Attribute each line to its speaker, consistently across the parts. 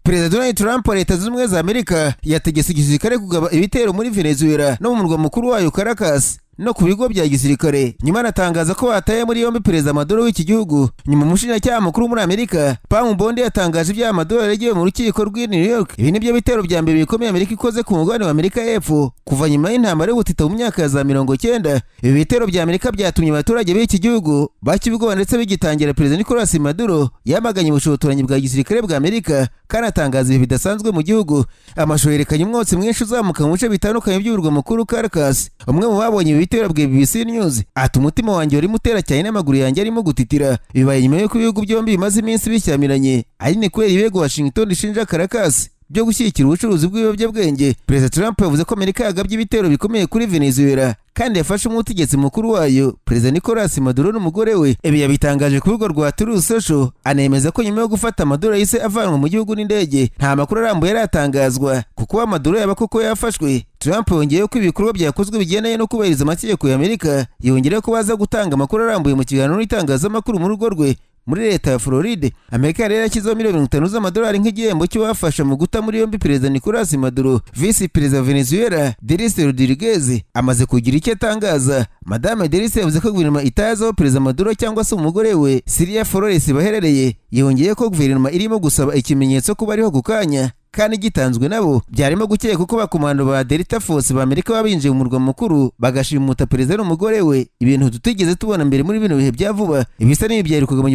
Speaker 1: Perezida Donald Trump wa Leta Zunze Ubumwe za Amerika yategetse igisirikare kugaba ibitero muri Venezuela no mu murwa mukuru wayo Caracas no ku bigo bya gisirikare. Nyuma anatangaza ko bataye muri yombi Perezida Maduro w'iki gihugu. Nyuma umushinjacyaha mukuru muri Amerika Pam Bondi yatangaje ibyaha Maduro yaregewe mu rukiko rw'i New York. Ibi nibyo bitero bya mbere bikomeye Amerika ikoze ku mugabane wa Amerika y'Epfo kuva nyuma y'intambara y'ubutita mu myaka ya za 90. Ibi bitero bya Amerika byatumye abaturage b'iki gihugu bacya ubwoba, ndetse bigitangira Perezida Nicolas Maduro yamaganye ubushotoranyi bwa gisirikare bwa Amerika kandi atangaza ibihe bidasanzwe mu gihugu. Amashusho yerekanye umwotsi mwinshi uzamuka mu bice bitandukanye by'umurwa mukuru Caracas. Umwe mu babonye ibi bitero bwa BBC News ati: "Umutima wanjye urimo utera cyane n'amaguru yanjye arimo gutitira." Bibaye nyuma y'uko ibihugu byombi bimaze iminsi bishyamiranye, ari ni kubera ibirego Washington ishinja Caracas byo gushyigikira ubucuruzi bw'ibiyobyabwenge. Perezida Trump yavuze ko Amerika yagabye ibitero bikomeye kuri Venezuela kandi yafashe umutegetsi mukuru wayo, Perezida Nicolas Maduro n'umugore we. Ibi yabitangaje ku rubuga rwa Truth Social, anemeza ko nyuma yo gufata Maduro yahise avanwa mu gihugu n'indege. Nta makuru arambuye aratangazwa kuko Maduro yaba koko yafashwe. Trump yongeyeho ko ibikorwa byakozwe bigendanye no kubahiriza amategeko ya Amerika. Yongeyeho ko baza gutanga amakuru arambuye mu kiganiro n'itangazamakuru mu rugo rwe muri leta ya Floride. Amerika yari yarashyizeho miliyoni 50 z'amadolari nk'igihembo cy'uwafasha mu guta muri yombi Perezida Nicolas Maduro. Visi Perezida wa Venezuela Delcy Rodriguez amaze kugira icyo atangaza. Madame Delcy yavuze ko guverinoma itazi aho Perezida Maduro cyangwa se umugore we Cilia Flores baherereye. Yongeye ko guverinoma irimo gusaba ikimenyetso ko bariho ku kanya kandi gitanzwe nabo. Byarimo gukeka ko abakomando ba Delta Force ba Amerika baba binjiye mu murwa mukuru bagashimuta perezida n'umugore we, ibintu tutigeze tubona mbere muri bino bihe bya vuba. Ibisa n'ibi byaherukaga mu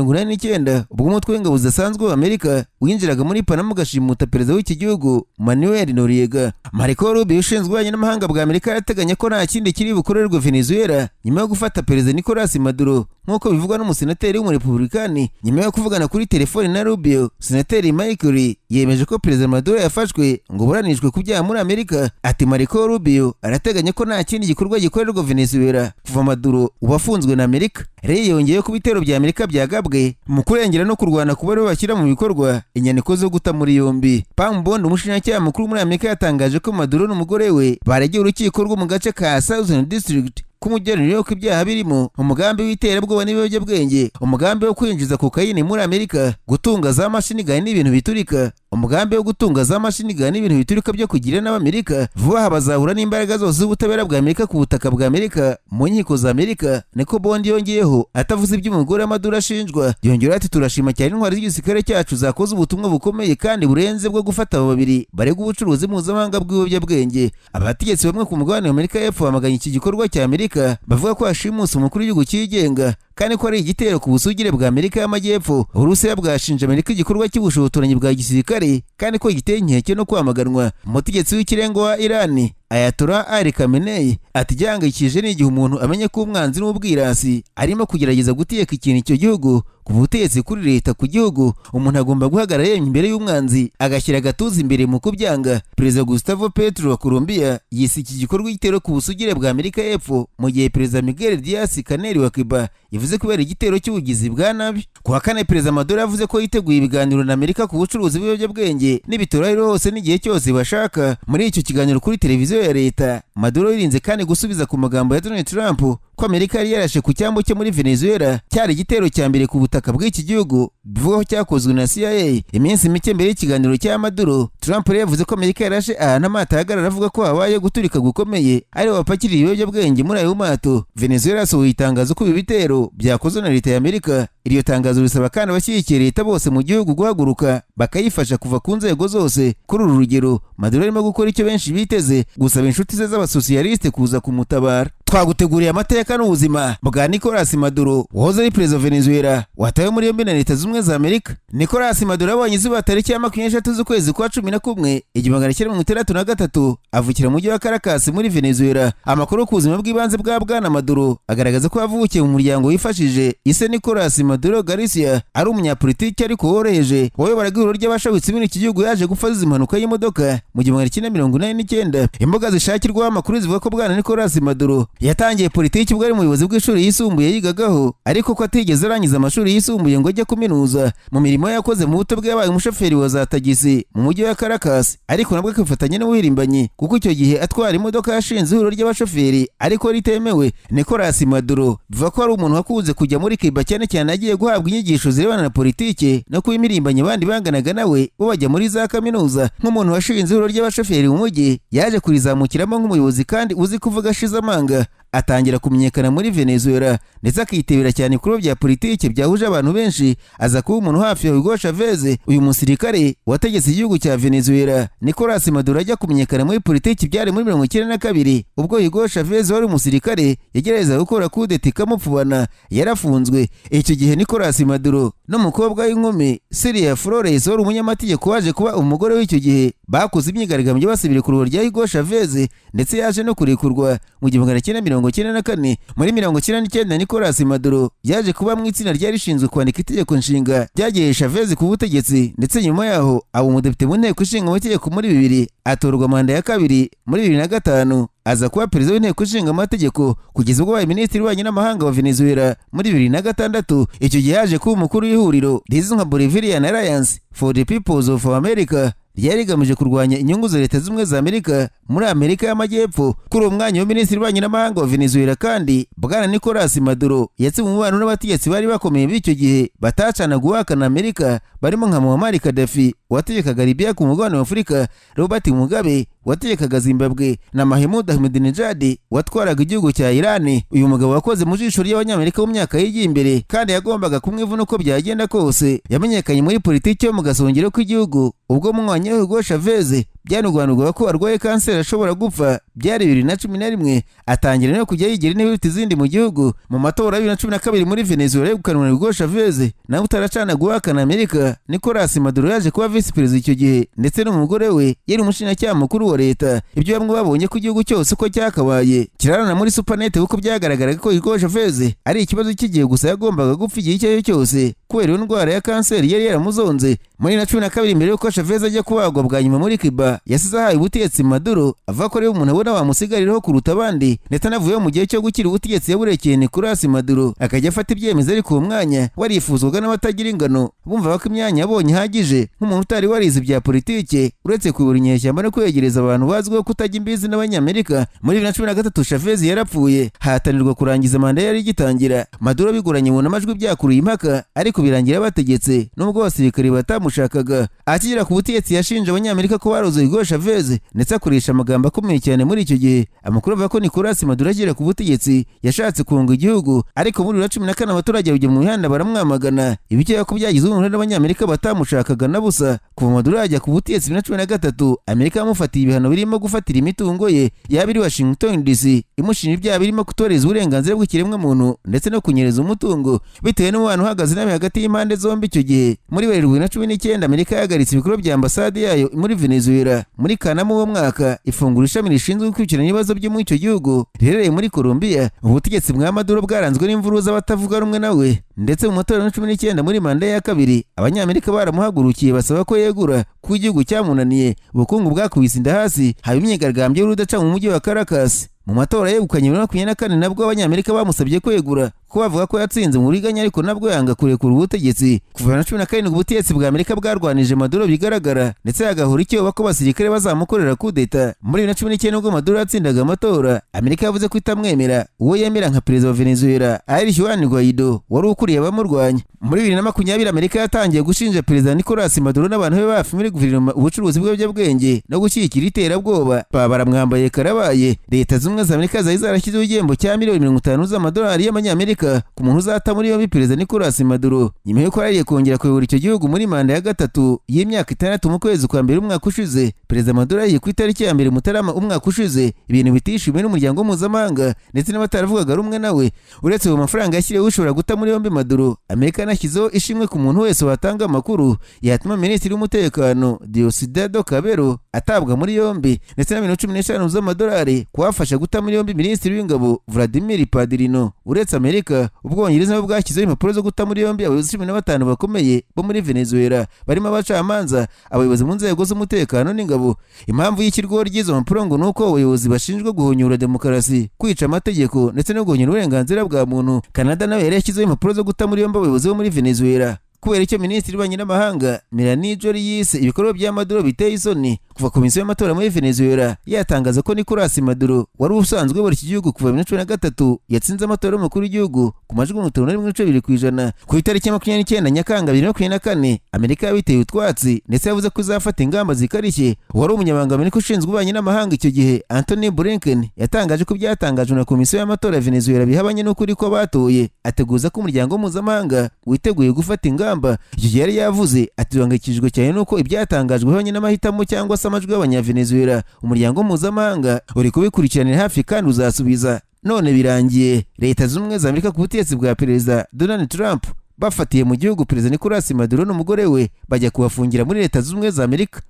Speaker 1: 1989, ubwo umutwe w'ingabo zidasanzwe wa Amerika winjiraga muri Panama ugashimuta perezida w'iki gihugu Manuel Noriega. Marco Rubio, ushinzwe ububanyi n'amahanga bwa Amerika, arateganya ko nta kindi kiri bukorerwe Venezuela nyuma yo gufata Perezida Nicolas Maduro, nk'uko bivugwa n'umusenateri w'umurepublikani. Nyuma yo kuvugana kuri telefoni na Rubio, Senateri Michael yemeje ko Perezida Maduro yafashwe ngo buranishwe ku byaha muri Amerika. Ati: "Marco Rubio arateganya ko nta kindi gikorwa gikorerwa Venezuela kuva Maduro ubu afunzwe na Amerika." Lee yongeyeho ko ibitero bya Amerika byagabwe mu kurengera no kurwana kuba aribo bashyira mu bikorwa inyandiko zo guta muri yombi. Pam Bondi, umushinjacyaha mukuru muri Amerika, yatangaje ko Maduro n'umugore we baregeye urukiko rwo mu gace ka Southern District k'umujyi wa New York ibyaha birimo umugambi w'iterabwoba n'ibiyobyabwenge, umugambi wo kwinjiza kokayini muri Amerika, gutunga za machine gun n'ibintu biturika, umugambi wo gutunga za machine gun n'ibintu biturika byo kugira n'Abamerika. Vuba aha bazahura n'imbaraga zose z'ubutabera bwa Amerika ku butaka bwa Amerika, mu nkiko za Amerika, niko Bondi yongeyeho, atavuze iby'umugore Maduro ashinjwa. Yongeraho ati: "Turashima cyane intwari z'igisirikare cyacu zakoze ubutumwa bukomeye kandi burenze bwo gufata abo babiri baregwa ubucuruzi mpuzamahanga bw'ibiyobyabwenge." Abategetsi bamwe ku mugabane wa Amerika y'Epfo bamaganye iki gikorwa cya Amerika, bavuga ko hashimuse umukuru w'igihugu cyigenga kandi ko ari igitero ku busugire bwa Amerika y'Amajyepfo. Uburusiya bwashinje Amerika igikorwa cy'ubushotoranyi bwa gisirikare kandi ko giteye inkeke no kwamaganwa. Umutegetsi w'ikirenga wa Irani, Ayatollah Ali Khamenei, ati: "Igihangayikishije ni igihe umuntu amenye ko umwanzi n'ubwirasi arimo kugerageza guteka ikintu icyo gihugu ku butegetsi kuri leta ku gihugu. Umuntu agomba guhagarara yemye imbere y'umwanzi, agashyira agatuza imbere mu kubyanga." Perezida Gustavo Petro wa Colombia yise iki gikorwa igitero ku busugire bwa Amerika y'Epfo, mu gihe Perezida Miguel Diaz Canel wa Cuba yavuze kubera igitero cy'ubugizi bwa nabi. Ku wa kane, Perezida Maduro yavuze ko yiteguye ibiganiro na Amerika ku bucuruzi bw'ibiyobyabwenge n'ibitoro hose n'igihe cyose bashaka. Muri icyo kiganiro kuri televiziyo ya leta, Maduro yirinze kandi gusubiza ku magambo ya Donald Trump ko Amerika yari yarashe ku cyambu cyo muri Venezuela, cyari igitero cya mbere ku butaka bw'iki gihugu bivugwa ko cyakozwe na CIA. Iminsi mike mbere y'ikiganiro cya Maduro, Trump yari yavuze ko Amerika yarashe ahantu amato ahagarara, avuga ko habaye guturika gukomeye ariho bapakiriye ibiyobyabwenge muri ayo mato. Venezuela yasohoye itangazo ko ibi bitero byakozwe na leta ya Amerika. Iryo tangazo risaba kandi abashyigikiye leta bose mu gihugu guhaguruka bakayifasha kuva ku nzego zose. Kuri uru rugero, Maduro arimo gukora icyo benshi biteze, gusaba inshuti ze z'abasosiyalisite kuza kumutabara. Twaguteguriye amateka n'ubuzima bwa Nicolas Maduro, wahoze ari perezida wa Venezuela watawe muri yombi na Leta Zunze Ubumwe za Amerika. Nicolas Maduro yabonye izuba tariki ya 23 z'ukwezi kwa 11 1963, avukira mu mujyi wa Caracas muri Venezuela. Amakuru ku buzima bw'ibanze bwa bwana Maduro agaragaza ko yavukiye mu muryango wifashije. Ise Nicolas Maduro Garcia ari umunyapolitiki ariko woroheje wayoboraga ihuriro ry'abashabitsi muri iki gihugu. Yaje gupfa azize impanuka y'imodoka mu 1989. Imbuga zishakirwaho amakuru zivuga ko bwana Nicolas Maduro Yatangiye politiki ubwo ari umuyobozi bw'ishuri yisumbuye yigagaho, ariko ko atigeze arangiza amashuri yisumbuye ngo ajye kuminuza. Mu mirimo yakoze mu buto bwe, yabaye umushoferi wa za tagisi mu mujyi wa Caracas, ariko nabwo akifatanya n'ubuhirimbanyi, kuko icyo gihe atwara imodoka yashinze ihuriro ry'abashoferi ariko ritemewe. Nicolas Maduro bivuga ko ari umuntu wakunze kujya muri Cuba cyane cyane agiye guhabwa inyigisho zirebana na politiki no kuba imirimbanyi. Abandi banganaga nawe bo bajya muri za kaminuza. Nk'umuntu washinze ihuriro ry'abashoferi mu mujyi, yaje kurizamukiramo nk'umuyobozi kandi uzi kuvuga ashize amanga, atangira kumenyekana muri Venezuela ndetse akitabira cyane ibikorwa bya politiki byahuje abantu benshi, aza kuba umuntu hafi ya Hugo Chavez, uyu musirikare wategetse igihugu cya Venezuela. Nicolas Maduro ajya kumenyekana muri politiki byari muri 92, ubwo Hugo Chavez wari umusirikare yagerageza gukora kudeta ikamupfubana, yarafunzwe. Icyo gihe Nicolas Maduro n'umukobwa w'inkumi Cilia Flores, wari umunyamategeko waje kuba umugore w'icyo gihe, bakoze imyigaragambyo basubira ku rya Hugo Chavez, ndetse yaje no kurekurwa mu 1994. Muri 99 Nicolas Maduro yaje kuba mu itsinda ryari rishinzwe kwandika itegeko nshinga ryagiye Chavez ku butegetsi, ndetse nyuma yaho aba umudepite mu nteko ishinga amategeko muri 2000, atorwa manda ya kabiri muri 2005, aza kuba perezida w'inteko ishinga amategeko kugeza ubwo abaye minisitiri w'ububanyi n'amahanga wa Venezuela muri 2006. Icyo gihe yaje kuba umukuru w'ihuriro rizwi nka Bolivarian Alliance for the Peoples of America, ryari rigamije kurwanya inyungu za Leta Z'Ubumwe za Amerika muri Amerika y'Amajyepfo. Kuri uwo mwanya wa minisitiri w'ububanyi n'amahanga wa Venezuela kandi, bwana Nicolas Maduro yatse umubano n'abategetsi bari bakomeye b'icyo gihe batacanaga uwahakana Amerika, barimo nka Muammar Gaddafi wategekaga Libya ku mugabane wa Afurika, Robert Mugabe wategekaga Zimbabwe na Mahmoud Ahmadinejad watwaraga igihugu cya Iran. Uyu mugabo wakoze mu jisho ry'Abanyamerika mu myaka yigiye imbere kandi yagombaga kumwivuna uko byagenda kose. Yamenyekanye muri politiki yo mu gasongero k'igihugu ubwo mwanya Hugo Chavez byanugwanugwaga ko arwaye kanseri ashobora gupfa, byari 2011, atangira no kujya yigira intebe iruta izindi mu gihugu. Mu matora ya 2012 muri Venezuela yegukanwe na Hugo Chavez nawe utaracana guhakana Amerika, Nicolas Maduro yaje kuba visi perezida icyo gihe, ndetse n'umugore we yari umushinjacyaha mukuru wa leta. Ibyo bamwe babonye ko igihugu cyose uko cyakabaye kirarana muri supanete, kuko byagaragaraga ko Hugo Chavez ari ikibazo cy'igihe gusa, yagombaga gupfa igihe icyo ari cyo cyose kubera iyo ndwara ya kanseri yari yaramuzonze. Muri 2012, mbere y'uko Chavez ajya kubagwa bwa nyuma muri Cuba, yasize ahaye ubutegetsi Maduro, avuga ko ariwe umuntu abona wamusigariraho kuruta abandi, ndetse anavuyeho mu gihe cyo gukira ubutegetsi yaburekeye Nicolas Maduro akajya afata ibyemezo. Ariko uwo mwanya warifuzwaga n'abatagira ingano, bumva ko imyanya yabonye ihagije nk'umuntu utari warize ibya politike uretse kuyobora inyeshyamba no kwegereza abantu bazwiho kutajya imbizi n'Abanyamerika. Muri 2013 Chavez yarapfuye, hatanirwa kurangiza manda yari igitangira. Maduro bigoranye mu amajwi, byakuruye impaka, ariko birangira bategetse nubwo abasirikare batamushakaga. Akigera ku butegetsi yashinje Abanyamerika ko baroze Hugo Chavez, ndetse akoresha amagambo akomeye cyane muri icyo gihe. Amakuru avuga ko Nicolas Maduro akigera ku butegetsi yashatse kunga igihugu, ariko muri 2014 abaturage bajya mu mihanda baramwamagana, ibikeka ko byagize uruhare n'Abanyamerika batamushakaga na busa. Kuva Maduro yajya ku butegetsi 2013, Amerika yamufatiye ibihano birimo gufatira imitungo ye yaba iri Washington DC, imushinja ibyaha birimo kutoreza uburenganzira bw'ikiremwamuntu ndetse no kunyereza umutungo. Bitewe n'umubano uhagaze nabi hagati y'impande zombi icyo gihe, muri 2019 Amerika yahagaritse ibikorwa bya ambasade yayo muri Venezuela. Muri Kanama uwo mwaka ifungura ishami rishinzwe gukurikirana ibibazo byo muri icyo gihugu riherereye muri Colombia. Ubutegetsi bwa Maduro bwaranzwe n'imvururu z'abatavuga rumwe nawe, ndetse mu matora ya 19 muri manda ya kabiri Abanyamerika baramuhagurukiye basaba ko yegura kuko igihugu cyamunaniye, ubukungu bwakubise inda hasi, haba imyigaragambyo y'urudaca mu mujyi wa Caracas. Mu matora yegukanye 2024 nabwo Abanyamerika bamusabye kwegura ko bavuga ko yatsinze mu buriganya, ariko nabwo yanga kurekura ubutegetsi. Kuva na 17 ubutegetsi bwa Amerika bwarwanije Maduro bigaragara, ndetse hagahora icyoba ko abasirikare bazamukorera kudeta. Muri 2019 ubwo Maduro yatsindaga amatora, Amerika yavuze ko itamwemera, uwo yemera nka perezida wa Venezuela ari Juan Guaido wari ukuriye abamurwanya. Muri 2020 Amerika yatangiye gushinja perezida Nicolas Maduro n'abantu be bafi muri guverinoma ubucuruzi bw'ibiyobyabwenge no gushyigikira iterabwoba, baba baramwambaye karabaye. Leta Z'Ubumwe za Amerika zari zarashyizeho igihembo cya miliyoni 50 z'amadolari y'Amanyamerika ku muntu uzata muri yombi perezida Nicolas Maduro, nyuma y'uko yariye kongera kuyobora icyo gihugu muri manda ya gatatu y'imyaka 6 mu kwezi kwa mbere umwaka ushize. Perezida Maduro yagiye ku itariki ya 1 Mutarama umwaka ushize, ibintu bitishimiwe n'umuryango mpuzamahanga ndetse n'abataravugaga rumwe nawe. Uretse ayo mafaranga yashyiriweho ushobora guta muri yombi Maduro, Amerika yanashyizeho ishimwe ku muntu wese watanga amakuru yatuma minisitiri w'umutekano Diosdado Cabello atabwa muri yombi, ndetse na miliyoni 15 z'amadolari kuwafasha guta guta muri yombi minisitiri w'ingabo Vladimir Padrino. Uretse Amerika, Ubwongereza nabwo bwashyizeho impapuro zo guta muri yombi abayobozi 15 bakomeye bo muri Venezuela, barimo abacamanza, abayobozi mu nzego z'umutekano n'ingabo. Impamvu y'ishyirwaho ry'izo mpapuro ngo ni uko abayobozi bashinjwa guhonyura demokarasi, kwica amategeko ndetse no guhonyura uburenganzira bwa muntu. Canada nayo yari yashyizeho impapuro zo guta muri yombi abayobozi bo muri Venezuela kubera icyo minisitiri w'ububanyi n'amahanga Melanie Joly yise ibikorwa bya Maduro biteye isoni. Kuva komisiyo y'amatora muri Venezuela yatangaza ko Nicolas Maduro wari usanzwe uyobora iki gihugu kuva 2013 yatsinze amatora y'umukuru w'igihugu ku majwi 51.2% ku itariki ya 29 Nyakanga 2024, Amerika yabiteye utwatsi ndetse yavuze ko izafata ingamba zikarishye. Uwari umunyamabanga Amerika ushinzwe ububanyi n'amahanga icyo gihe, Antony Blinken, yatangaje ko ibyatangajwe na komisiyo y'amatora ya Venezuela bihabanye n'ukuri ko batoye, ateguza ko umuryango mpuzamahanga witeguye gufata ingamba. Icyo gihe yari yavuze ati: "Duhangayikishijwe cyane n'uko ibyatangajwe bihabanye n'amahitamo cyangwa se amajwi y'Abanyavenezuela. Umuryango mpuzamahanga uri kubikurikiranira hafi kandi uzasubiza." None birangiye Leta Zunze Ubumwe za Amerika ku butegetsi bwa Perezida Donald Trump bafatiye mu gihugu Perezida Nicolas Maduro n'umugore we, bajya kubafungira muri Leta Zunze Ubumwe za Amerika.